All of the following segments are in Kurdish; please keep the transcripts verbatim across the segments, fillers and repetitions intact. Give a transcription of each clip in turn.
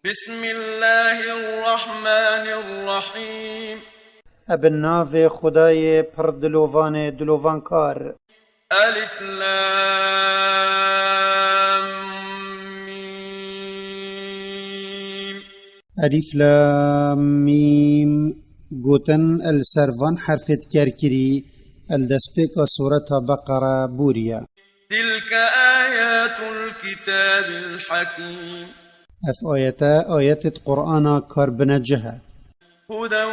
بسم الله الرحمن الرحيم. Ebe navê Xwedayê pir dilovanê dilovankar. ألف لام ميم. Elîf Lam Mîm. Gotin el ser van herfê dikerkirî, el destpêka Sureta Beqere bûriye. تلك آيات الكتاب الحكيم. Ev ayete, ayetêt Qur'ana kar binecih e. هدى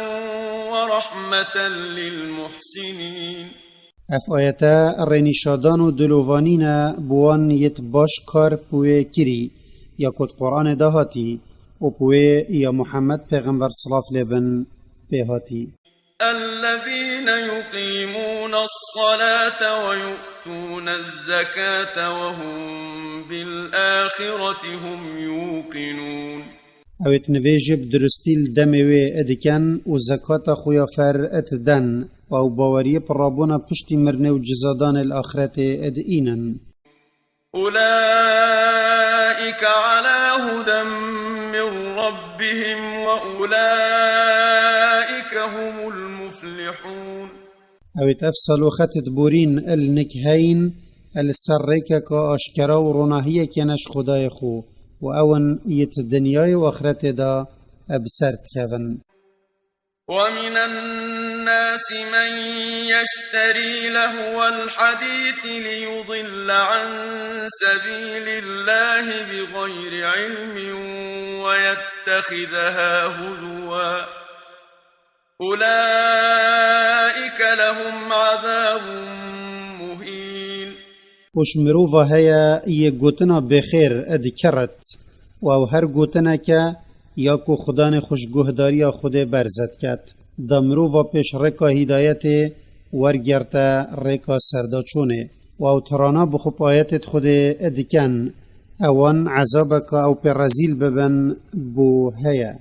ورحمة للمحسنين. Ev ayete rênîşadan û dilovanîn e bi wan yêt baş kar bi wê kirî, ya ku di Qur'anê de hatî û bi wê ya Muhammed pêxember silav lê bin pê hatî. الذين يقيمون الصلاة ويؤتون الزكاة وهم بالآخرة هم يوقنون. Ew êt nivêjê bi durustî li demê wê dikin û zekata xwe ya fer diden û ew baweriyê bi rabûna piştî mirinê û cizadanê li axretê diînin. أولئك على هدى من ربهم وأولئك هم المفلحون. Ew êt ev saloxetêt borîn el nik heyn, el ser rêkeka aşkera û ronahiyekê ne ji Xwedayê xwe û ew in yêt dinyayê û axretê de bi ser dikevin. ومن الناس من يشتري لهو الحديث ليضل عن سبيل الله بغير علم ويتخذها هزوا أولئك لهم عذاب مهين. Û ji mirova heye yê gotina bêxêr dikirit, û ew her gotineke ya ku Xudanê xwe ji guhdariya Xwedê berze diket, da mirova pêş rêka hîdayetê wergerte rêka serdaçûnê, û ew tirana bi xwe bi ayetêt Xwedê dikin, ewan ezabeka ew pê rezîl bibin bo heye.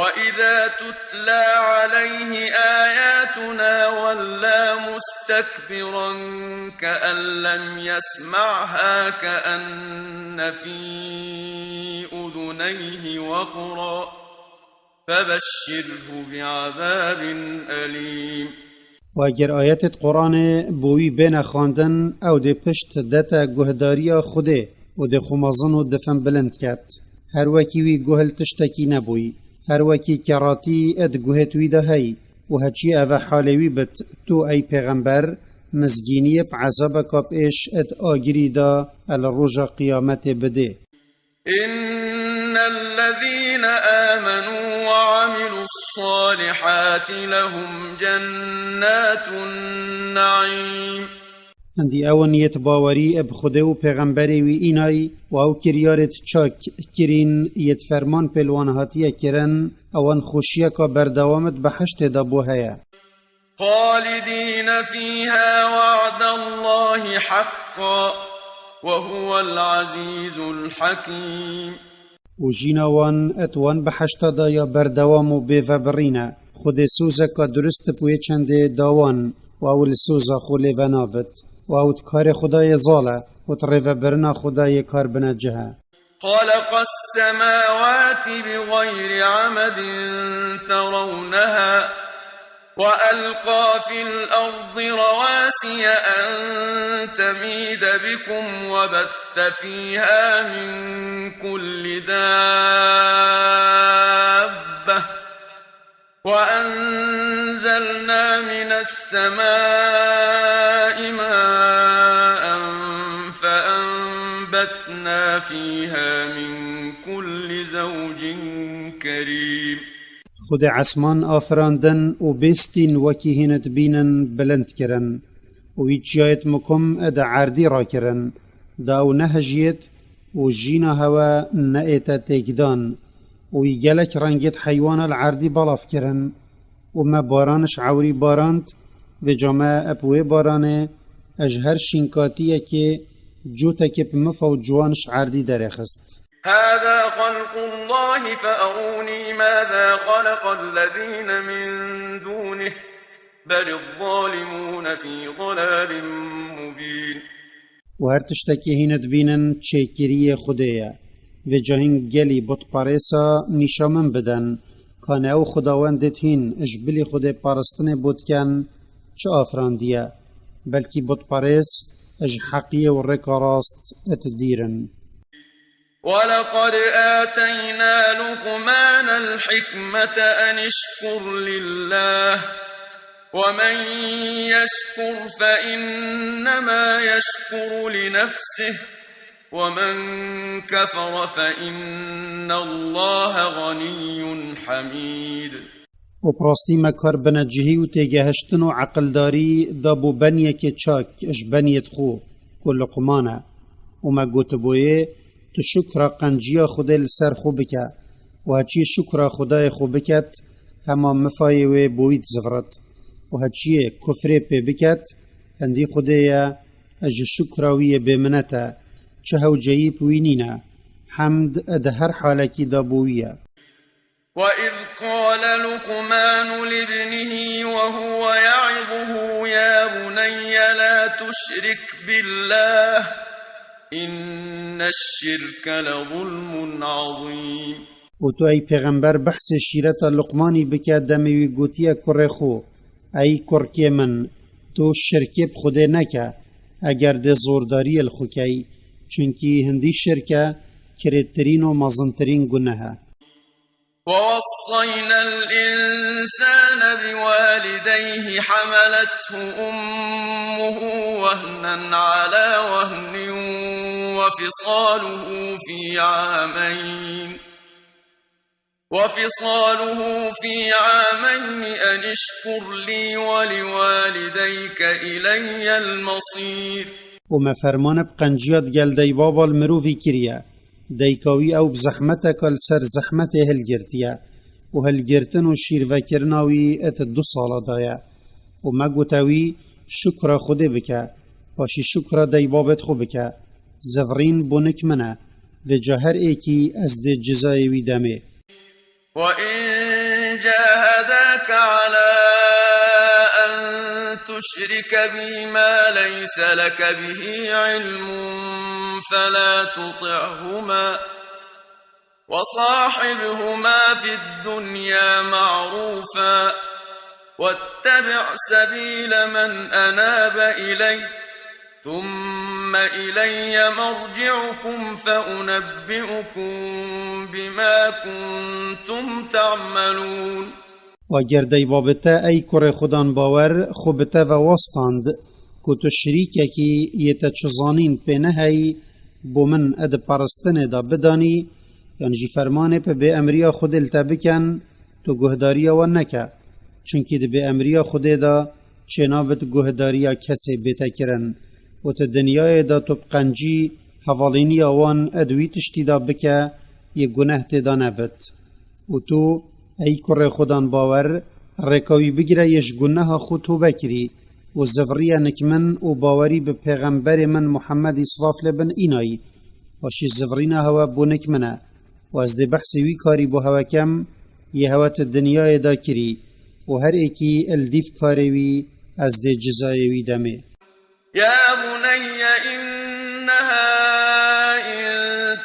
وإذا تتلى عليه آياتنا ولى مستكبرا كأن لم يسمعها كأن في أذنيه وقرا فبشره بعذاب أليم. Û eger ayetêt Quranê bo wî bêne xwendin, ew dê pişt dete guhdariya Xwedê û dê xwe mezin û difin bilind ket. Her wekî wî guh li tiştekî nebûyî. Her wekî keratî di guhêt wî de heyî û heçî ev e halê wî bit, tu ey pêxember, mizgîniyê bi ezabeka bi êş di agirî de li roja qiyametê bidê. إن الذين آمنوا وعملوا الصالحات لهم جنات النعيم. Hindî ew in yêt bawerî bi Xwedê û pêxemberê wî înay û ew kiryarêt çak kirîn yêt ferman pê li wan hatiye kirin, ewan xweşiyeka berdewam di behiştê de bo heye. خالدين فيها وعد الله حقا وهو العزيز الحكيم. Û jîna wan di wan behişta de ya berdewam û bêvebirîn e. Xwedê sozeka durist bi wê çendê da wan û ew li soza xwe lê venabit. Û ew di karê Xwedayê zal e û di rêvebirina Xwedayê kar binecih e. خلق السماوات بغير عمد ترونها وألقى في الأرض رواسي أن تميد بكم وبث فيها من كل دابة وأنزلنا من السماء ماء فأنبتنا فيها من كل زوج كريم. Xwedê esman afirandin û bêstîn wekî hîn dibînin bilind kirin û wî çiyayêt mikum di erdî rakirin, da ew nehijiyêt û jîna hewe neête têkdan û wî gelek rengêt heywana li erdî belav kirin û me baran ji ewrî barand, vêca me eb wê baranê ji her şînkatiyekê cotekê bi mifa û ciwan ji erdî derêxist. هذا خلق الله فأروني ماذا خلق الذين من دونه بل الظالمون في ضلال مبين. Û her tiştekî hîn dibînin çêkiriyê Xwedê ye. Vêca hîn gelî butparêsa nîşa min bidin, ka ne ew xwedawendêt hîn ji bilî Xwedê paristinê bo dikin, çi afirandiye, belkî butparêz ji heqiyê û rêka rast et dîr in. ولقد آتينا لقمان الحكمة أن اشكر لله، ومن يشكر فإنما يشكر لنفسه، ومن كفر فإن الله غني حميد. û bi rastî me kar binecihî û têgehiştin û eqildarî da bo beniyekê çak ji beniyêt xwe, ku Luqman e. Û me gotiboyê, tu şukra qenciya Xwedê li ser xwe bike, û heçî şukra Xwedayê xwe biket, hema mifayê wê bo wî dizivrit. Û heçiyê kufrê pê biket, hindî Xwedê ye, ji şukra wî yê bêminet e, çi hewceyî bi wî nîne. Hemd di her halekî de bo wî ye. وإذ قال لقمان لابنه وهو يعظه يا بني لا تشرك بالله إن الشرك لظلم عظيم. û tu ey pêxember behsê şîreta Luqmanî bike, demê wî gotiye kurê xwe, ey kurkê min, tu şirkê bi Xwedê neke, eger dê zordariyê li xwe key, çunkî hindî şirke kirêtirîn û mezintirîn guneh e. ووصينا الإنسان بوالديه حملته أمه وهنا على وهن وفصاله في عامين، وفصاله في عامين أن اشكر لي ولوالديك إلي المصير. û me fermane bi qenciya digel deybaba li mirovî kiriye. Deyka wî ew bi zehmeteka li ser zehmetê hilgirtiye û hilgirtin û şîrvekirina wî et du sala daye. Û me gote wî, şukra Xwedê bike, paşî şukra deybabêt xwe bike. Zivrîn bo nik min e, vêca her êkî ez dê cizayê wî demê. وإن جاهداك على أن تشرك بي ما ليس لك به علم فلا تطعهما، وصاحبهما في الدنيا معروفا، واتبع سبيل من أناب إلي، ثم إلي مرجعكم فأنبئكم بما كنتم تعملون. Û eger deybabê te ey kurê Xudan bawer, xwe bi te ve westand, ku tu şirîkekî yê te çi zanîn pê neheyî, bo min ê di paristinê de bidanî, yan jî fermanê bi bêemriya Xwedê li te bikin, tu guhdariya wan neke. Çunkî di bêemriya Xwedê de çênabit guhdariya kesê bête kirin. Û tu dinyayê de tu bi qencî hevalîniya wan ê di wî tiştî de bike, yê guneh tê de nebit. Û tu, ey kurê Xudan bawer, rêka wî bigire yê ji guneha xwe tobe kirî û zivriye nik min û bawerî bi pêxemberê min Muhemmedî, silav lê bin, înayî. Paşî zivrîna hewe bo nik min e. Û ez dê behsê wî karî bo hewe kem, yê hewe ti dinyayê de kirî, û her êkî li dîv karê wî ez dê cizayê wî demê. يا بني إنها إن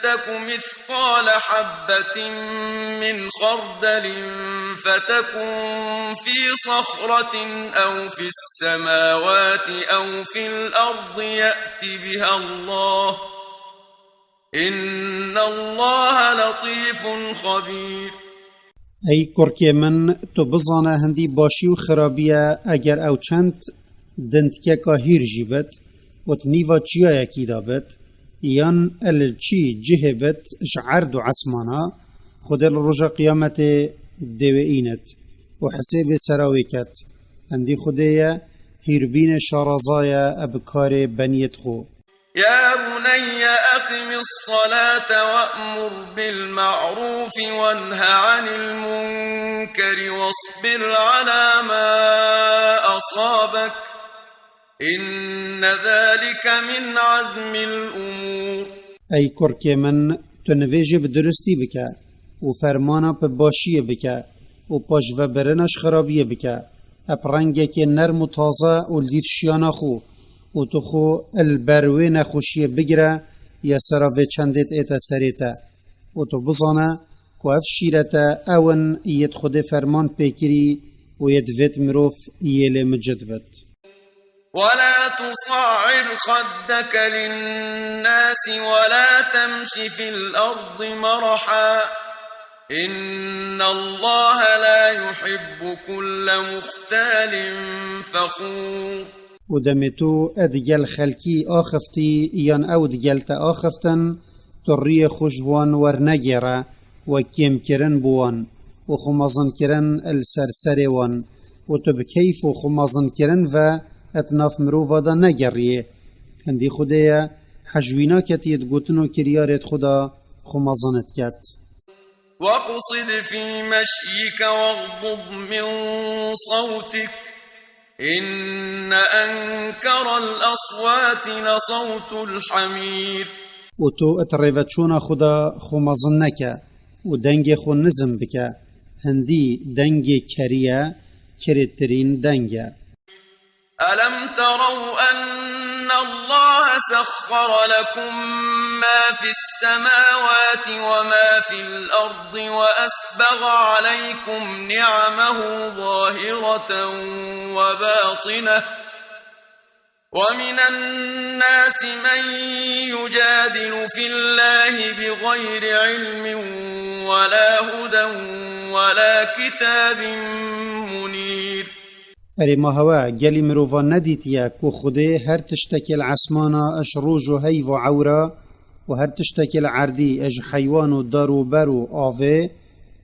تك مثقال حبة من خردل فتكن في صخرة أو في السماوات أو في الأرض يأت بها الله، إن الله لطيف خبير. Ey kurkê min, tu bizane hindî başî û xirabiye eger ew çend dindkeka hîr jî bit û di nîva çiyayekî de bit, yan li çi cihê bit ji erd û esmana, Xwedê li roja qiyametê dê wê înit û hisêbê sera wê ket. Hindî Xwedê ye, hîrbînê şaraza ye bi karê beniyêt xwe. يا بني أقم الصلاة وأمر بالمعروف وانه عن المنكر واصبر على ما أصابك، إن ذلك من عزم الأمور. Ey kurkê min, tu nivêjê bi durustî bike û fermana bi başiyê bike û paşvebirina ji xirabiyê bike. Eb rengekê nerm û taze û li dîv şiyana xwe û tu xwe li ber wê nexweşiyê bigire ya sera vê çendêt ête serê te. û tu bizane ku ev şîrete ew in yêt Xwedê ferman pê kirî û yêt vêt mirov yê lê micid bit. ولا تصعر خدك للناس ولا تمش في الأرض مرحا إن الله لا يحب كل مختال فخور. û demê tu digel xelkî axiftî yan ew digel te axiftin, tu riyê xwe ji wan wernegêre, we kêmkirin bi wan û xwe mezinkirin li ser serê wan û tu bi keyf û xwe mezinkirin ve et nav mirova de negeriyê. Hindî Xwedê ye, hej wî naketiyê di gotin û kiryarê xwe de xwe mezin diket. واقصد في مشيك واغضض من صوتك إن أنكر الأصوات لصوت الحمير. û tu et rêveçûna xwe de xwe mezin neke û dengê xwe nizm bike. Hindî dengê keriye kirêtirîn deng e. ألم تروا أن الله سخر لكم ما في السماوات وما في الأرض وأسبغ عليكم نعمه ظاهرة وباطنة ومن الناس من يجادل في الله بغير علم ولا هدى ولا كتاب منير. Erê ma hewe gelî mirovan nedîtiye ku Xwedê her tiştekê li esmana ji roj û heyv û ewra û her tiştekê li erdî ji heywan û dar û ber û avê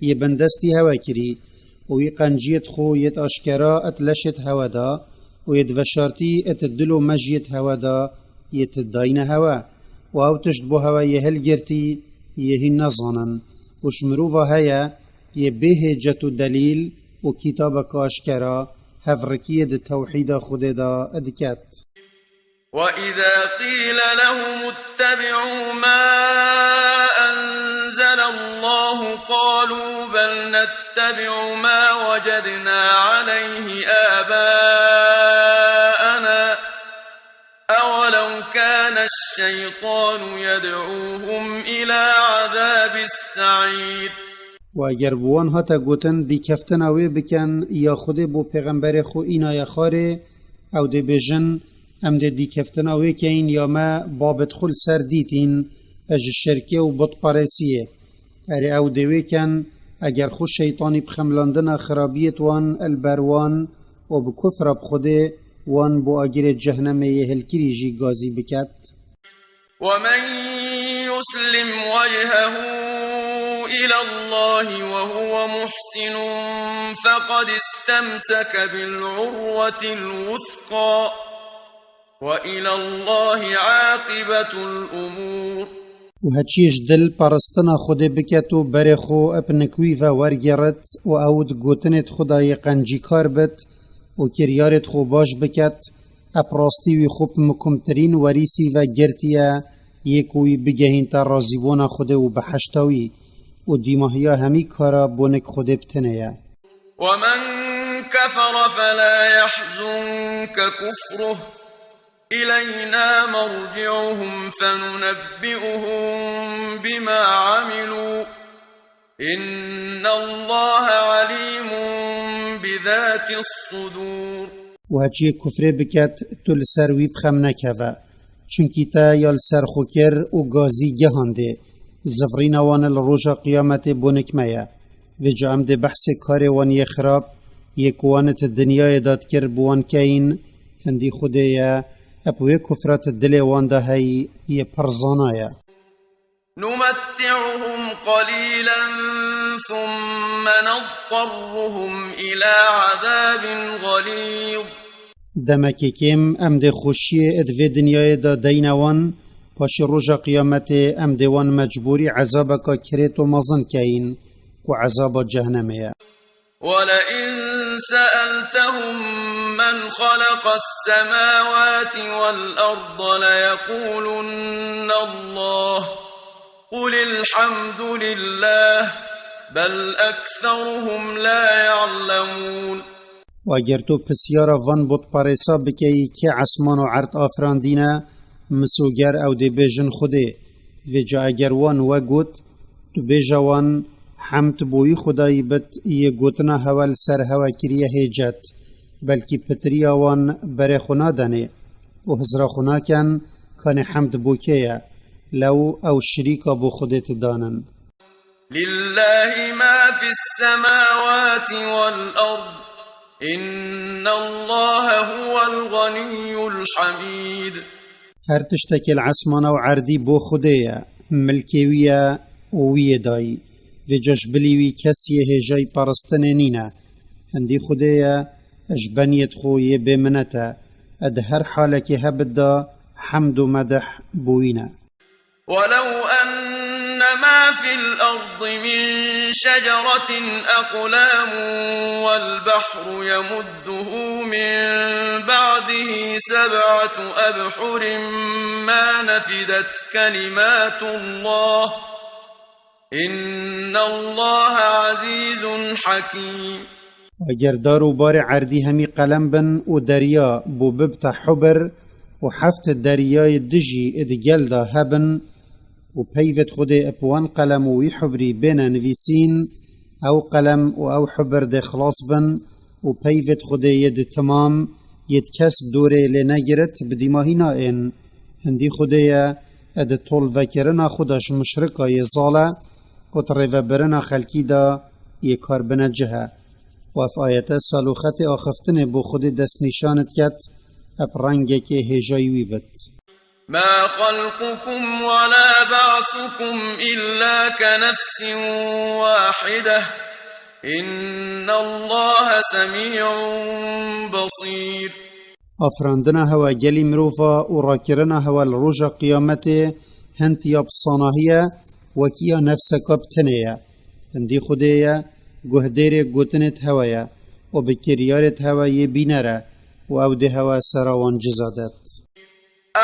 yê bindestî hewe kirî û wî qenciyêt xwe yêt aşkera et leşêt hewe da û yêt veşartî et dil û mejiyêt hewe da yêt dayne hewe û ew tişt bo hewe yê hilgirtî yê hîn nezanin û ji mirova heye yê bê hêcet û delîl û kitabeke aşkera hevrikiyê di tewhîda Xwedê de diket. وإذا قيل لهم اتبعوا ما أنزل الله قالوا بل نتبع ما وجدنا عليه آباءنا أولو كان الشيطان يدعوهم إلى عذاب السعير. û eger bi wan hate gotin dîkeftina wê bikin ya Xwedê bo pêxemberê xwe înaye xwarê, ew dê bêjin, em dê dîkeftina wê keyin ya me babet xwe li ser dîtîn, ji şirkê û butperestiyê. Erê ew dê wê ken, eger xwe şeytanî bi xemlandina xirabiyêt wan li ber wan û bi kufra bi Xwedê wan bo agirê cehnemê yê hilkirî jî gazî biket. ومن يسلم وجهه إلى الله وهو محسن فقد استمسك بالعروة الوثقى وإلى الله عاقبة الأمور. û heçî ji dil paristina Xwedê biket û berê xwe bi nikwî ve wergêrit û ew di gotinê xwe de yê qencîkar bit û kiryarê xwe baş biket, ep rastî wî xwe bi mikumtirîn werîsî ve girtiye, yê ku wî bigehînte razîbûna Xwedê û behişta wî û dîmahiya hemî kara bonik Xwedê bi tenê ye. ومن كفر فلا يحزنك كفره إلينا مرجعهم فننبئهم بما عملوا إن الله عليم بذات الصدور. û heçiyê kufrê biket, tu li ser wî bi xem nekeve. Çunkî te ya li ser xwe kir û gazî gehandê. Zivrîna wan li roja qiyametê bonik me ye. Vêca em dê behsê karê wan yê xirab, yê ku wan di dinyayê de dikir bi wan keyin, hindî Xwedê ye, ep wê kufra di dilê wan de heyî, yê pir zana ye. نمتعهم قليلا ثم نضطرهم إلى عذاب غليظ. Demekê kêm em dê xweşiyê di vê dinyayê de deyne wan, paşê roja qiyametê em dê wan mecbûrî ezabeka kirêt û mezin keyin, ku ezaba cehnemê ye. ولئن سألتهم من خلق السماوات والأرض ليقولن الله قل الحمد لله بل أكثرهم لا يعلمون. û eger tu pisyara van butparêsa bikeyî kê esman û erd afirandîne, misoger ew dê bêjin Xwedê. Vêca eger wan we got, Tu bêje wan, hemd bo wî Xwedayî bit, yê gotina hewe li ser hewe kiriye hêcet, belkî pitiriya wan berê xwe nadenê û hizra xwe naken, kanê hemd bo kê ye? Lew ew şirîka bo Xwedê ti danin. لله ما في السماوات والأرض، إن الله هو الغني الحميد. Her tiştekê li esmana û erdî bo Xwedê ye, milkê wî ye û wî yê dayî. Vêca ji bilî wî kes yê hêjayî paristinê nîne. Hindî Xwedê ye, ji beniyêt xwe yê bêminet e. E di her halekê hebit de hemd û medih bo wî ne. ولو أن ما في الأرض من شجرة أقلام والبحر يمده من بعده سبعة أبحر ما نفدت كلمات الله، إن الله عزيز حكيم. Eger dar û barê erdî hemî qelem bin û derya bo bibte hubir û heft deryayê dijî ê di gel de hebin û peyvêt Xwedê ip wan qelem û wî hubrî bêne nivîsîn, ew qelem û ew hubir dê xilas bin û peyvêt Xwedê yê di timam, yê di kes dorê lê negirit, bi dîmahî naên. Hindî Xwedê ye, e di tolvekirina xwe de ji muşrika yê zal e û di rêvebirina xelkî de yê kar bine cih e. Û ev ayete saloxetê axiftinê bo Xwedê destnîşan diket, eb rengekê hêjayî wî bit. ما خلقكم ولا بعثكم إلا كنفس واحدة، إن الله سميع بصير. Afirandina hewe gelî mirova û rakirina hewe li roja qiyametê hin tiya bi sanahî ye, wekî ya nefseka bi tenê ye. Hindî Xwedê ye, guhdêrê gotinêt hewe ye û bi kiryarêt hewe yê bîner e û ew dê hewe sera wan ciza det.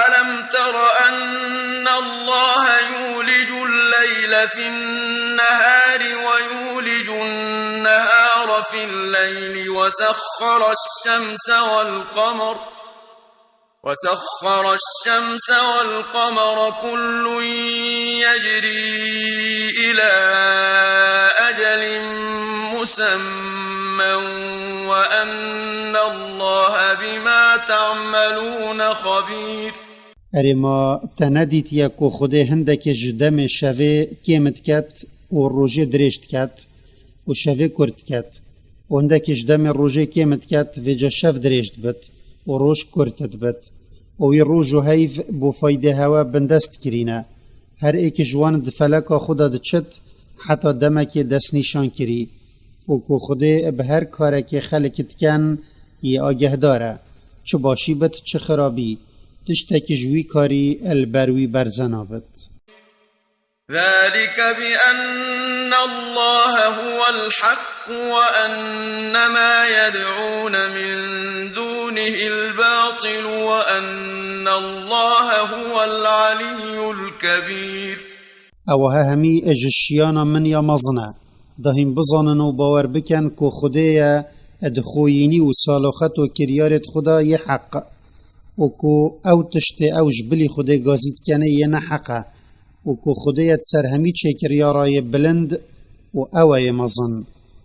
ألم تر أن الله يولج الليل في النهار ويولج النهار في الليل وسخر الشمس والقمر، وسخر الشمس والقمر كل يجري إلى أجل مسمى وأن الله بما تعملون خبير. Erê ma te nedîtiye ku Xwedê hindekê ji demê şevê kêm diket û rojê dirêj diket û şevê kurt diket û hindekê ji demê rojê kêm diket, vêca şev dirêj dibit û roj kurt dibit û wî roj û heyv bo faydê hewe bindest kirîne. Her êk ji wan di feleka xwe de diçit heta demekê destnîşan kirî û ku Xwedê bi her karekê xelk diken yê agehdar e, çi başî bit çi xirabî, tiştekî ji wî karî li ber wî berze nabit. ذلك بأن الله هو الحق وأن ما يدعون من دونه الباطل وأن الله هو العلي الكبير. Ewaha hemî ji şiyana min ya mezin e. Da hîn bizanin û bawer bikin ku Xwedê ye di xweyînî û saloxet û kiryarêt xwe de yê heq û ku ew tiştê ew ji bilî Xwedê gazî dikene yê neheq e û ku Xwedê ye di ser hemî çêkirya re yê bilind û ew e yê mezin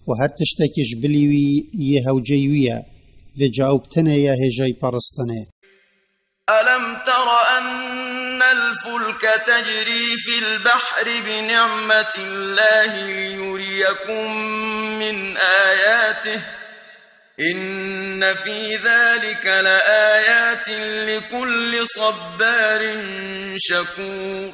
û her tiştekî ji bilî wî yê hewceyî wî ye. Vêca ew bi tenê ye hêjayî paristinê. ألم تر أن الفلك تجري في البحر بنعمة الله ليريكم من آياته، إن في ذلك لآيات لكل صبار شكور.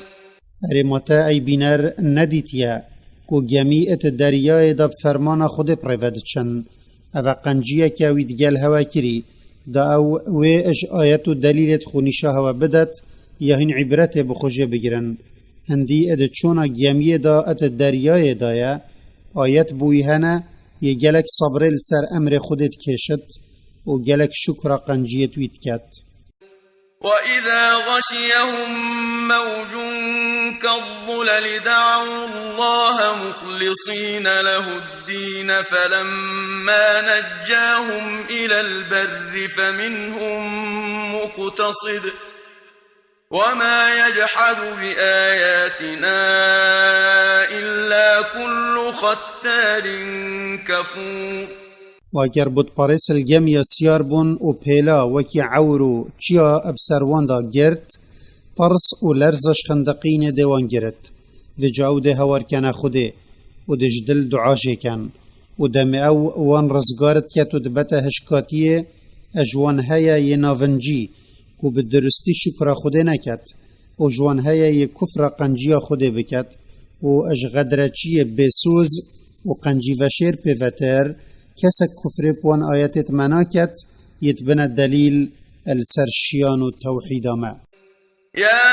Erê ma te ey bîner nedîtiye ku gemî it deryayê de bi fermana Xwedê bi rê ve diçin. Ev e qenciyeke wî digel hewe kirî, da ew wê ji ayet û delîlêt xwe nîşa hewe bidet, ya hîn îbretê bi xwe jê bigirin. Hindî di çona gemiyê de di deryayê de ye, ayet bo wî hene, yê gelek sebrê li ser emrê Xwedê dikêşit û gelek şukra qenciyêt wî diket. وإذا غشيهم موج كالظلل دعوا الله مخلصين له الدين فلما نجاهم إلى البر فمنهم مقتصد وما يجحد بآياتنا إلا كل ختار كفور. Û eger butparêz li gemiya siyar bûn û pêla wekî ewr û çiya bi ser wan de girt, pers û lerza ji xindiqînê dê wan girt. Vêca ew dê hewar kene Xwedê û dê ji dil dua jê ken. Û demê ew wan rizgar diket û dibete hişkatiyê, e ji wan heye yê navincî ku bi durustî şukra Xwedê neket û ji wan heye yê kufra qenciya Xwedê biket û ji xedreçiyê bêsoz û qencîveşêr pê vetir, kesek kufrê bi wan ayetêt me naket, yêt bine delîl li ser şiyan û tewhîda me. يا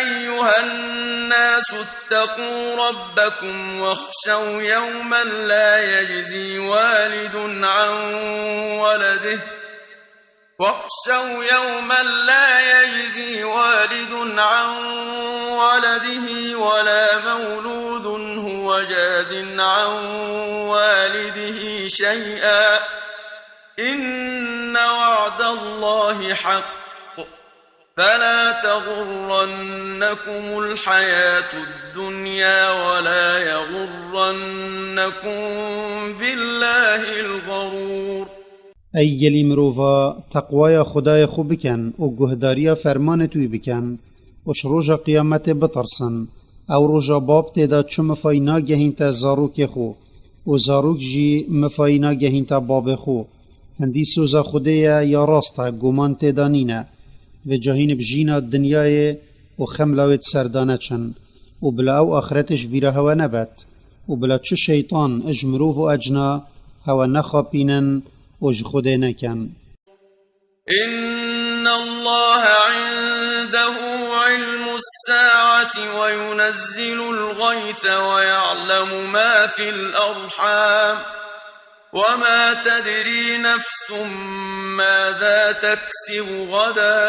أيها الناس اتقوا ربكم واخشوا يوما لا يجزي والد عن ولده، واخشوا يوما لا يجزي والد عن ولده ولا مولود هو جاز عن والده شيئا، إن وعد الله حق، فلا تغرنكم الحياة الدنيا ولا يغرنكم بالله الغرور. Ey gelî mirova, teqwaya Xwedayê xwe bikin û guhdariya fermanêt wî bikin û ji roja qiyametê bitirsin. Ew roja bab tê de çi mifayî nagehînte zarokê xwe û zarok jî mifayî nagehînte babê xwe. Hindî soza Xwedê ye ya rast e, guman tê de nîne. Vêca hîn bi jîna dinyayê û xemla wê di ser de neçin û bila ew axretê ji bîra hewe nebet û bila çi şeytan ji mirov û ecna hewe nexapînin û ji Xwedê nekin. إن الله عنده علم الساعة وينزل الغيث ويعلم ما في الأرحام، وما تدري نفس ماذا تكسب غدا،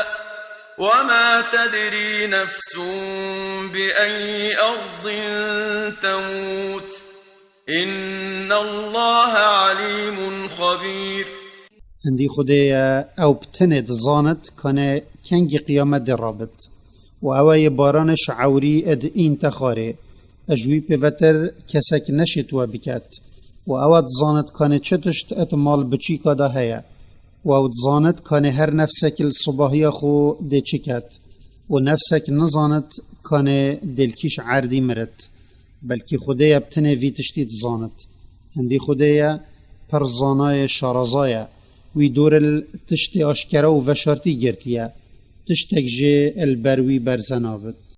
وما تدري نفس بأي أرض تموت، إن الله عليم خبير. Hindî Xwedê ye, ew bi tenê dizanit kanê kengî qiyamet dê rabit. Û ew e yê baranê ji ewrî id în te xwarê. Ji wî pêvetir kesek neşêt we biket. Û ew e dizanit kanê çi tişt id mal biçîka de heye. Û ew dizanit kanê her nefsek li sibahiya xwe dê çi ket. Û nefsek nizanit kanê dê li kîş erdî mirit. Belkî Xwedê ye bi tenê vî tiştî dizanit. Hindî Xwedê ye, pir zana ye, şaraza ye. Wî dor il tiştê aşkere û veşartî girtiye. Tiştek jê il ber wî berze nabit.